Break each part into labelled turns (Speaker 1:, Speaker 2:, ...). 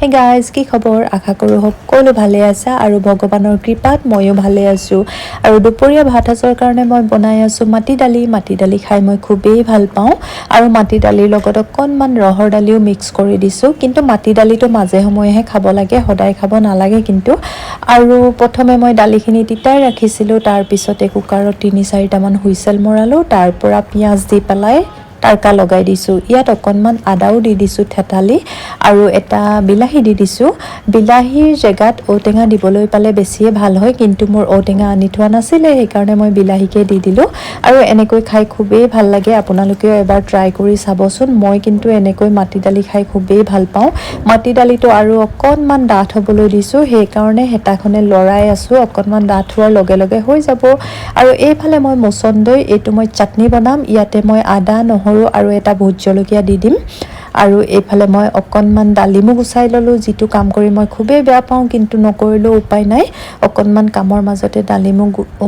Speaker 1: Hey guys, কি খবৰ? আশা কৰোঁ সকলো ভালে আছা আৰু ভগৱানৰ কৃপাত ময়ো ভালে আছোঁ। আৰু দুপৰীয়া ভাত সাজৰ কাৰণে মই বনাই আছোঁ মাটি দালি। মাটি দালি খাই মই খুবেই ভাল পাওঁ আৰু মাটি দালিৰ লগত অকণমান ৰহৰ দালিও মিক্স কৰি দিছোঁ। কিন্তু মাটি দালিটো মাজে সময়েহে খাব লাগে, সদায় খাব নালাগে কিন্তু। আৰু প্ৰথমে মই দালিখিনি তিতাই ৰাখিছিলোঁ। তাৰপিছতে কুকাৰত তিনি চাৰিটামান হুইচেল মৰালোঁ। তাৰ পৰা পিঁয়াজ দি পেলাই তাৰকা লগাই দিছোঁ। ইয়াত অকণমান আদাও দি দিছোঁ থেতালি আৰু এটা বিলাহী দি দিছোঁ। বিলাহীৰ জেগাত ঔটেঙা দিবলৈ পালে বেছিয়ে ভাল হয়, কিন্তু মোৰ ঔটেঙা আনি থোৱা নাছিলে, সেইকাৰণে মই বিলাহীকে দি দিলোঁ। আৰু এনেকৈ খাই খুবেই ভাল লাগে। আপোনালোকেও এবাৰ ট্ৰাই কৰি চাবচোন। মই কিন্তু এনেকৈ মাটি দালি খাই খুবেই ভাল পাওঁ। মাটি দালিটো আৰু অকণমান ডাঠ হ'বলৈ দিছোঁ, সেইকাৰণে হেতাখনে লৰাই আছোঁ। অকণমান ডাঠ হোৱাৰ লগে লগে হৈ যাব। আৰু এইফালে মই মচন্দৈ, এইটো মই চাটনি বনাম। ইয়াতে মই আদা, নহৰু আৰু এটা ভোট জলকীয়া দি দিম। আৰু এইফালে মই অকণমান ডালিমো গুচাই ল'লোঁ, যিটো কাম কৰি মই খুবেই বেয়া পাওঁ, কিন্তু নকৰিলেও উপায় নাই। অকণমান কামৰ মাজতে ডালিমো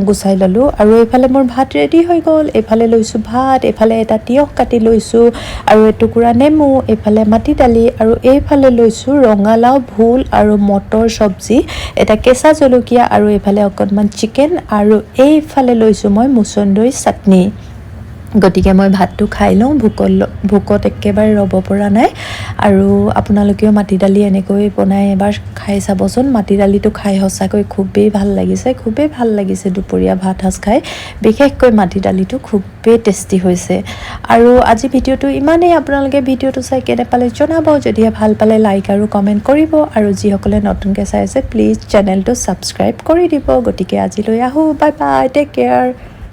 Speaker 1: গুচাই ল'লোঁ। আৰু এইফালে মোৰ ভাত ৰেডি হৈ গ'ল। এইফালে লৈছোঁ ভাত, এইফালে এটা তিয়ঁহ কাটি লৈছোঁ আৰু এটুকুৰা নেমু, এইফালে মাটি দালি আৰু এইফালে লৈছোঁ ৰঙালাও, ভোল আৰু মটৰ চব্জি, এটা কেঁচা জলকীয়া আৰু এইফালে অকণমান চিকেন আৰু এইফালে লৈছোঁ মই মুচন্দৈ চাটনি। গতিকে মই ভাতটো খাই লওঁ, ভোকত একেবাৰে ৰ'ব পৰা নাই। আৰু আপোনালোকেও মাটি দালি এনেকৈ বনাই এবাৰ খাই চাবচোন। মাটি দালিটো খাই সঁচাকৈ খুবেই ভাল লাগিছে, খুবেই ভাল লাগিছে দুপৰীয়া ভাত সাজ খাই। বিশেষকৈ মাটি দালিটো খুবেই টেষ্টি হৈছে। আৰু আজি ভিডিঅ'টো ইমানেই। আপোনালোকে ভিডিঅ'টো চাই কেনে পালে জনাব। যদিহে ভাল পালে লাইক আৰু কমেণ্ট কৰিব আৰু যিসকলে নতুনকৈ চাই আছে, প্লিজ চেনেলটো ছাবস্ক্ৰাইব কৰি দিব। গতিকে আজিলৈ আহোঁ। Bye bye, take care.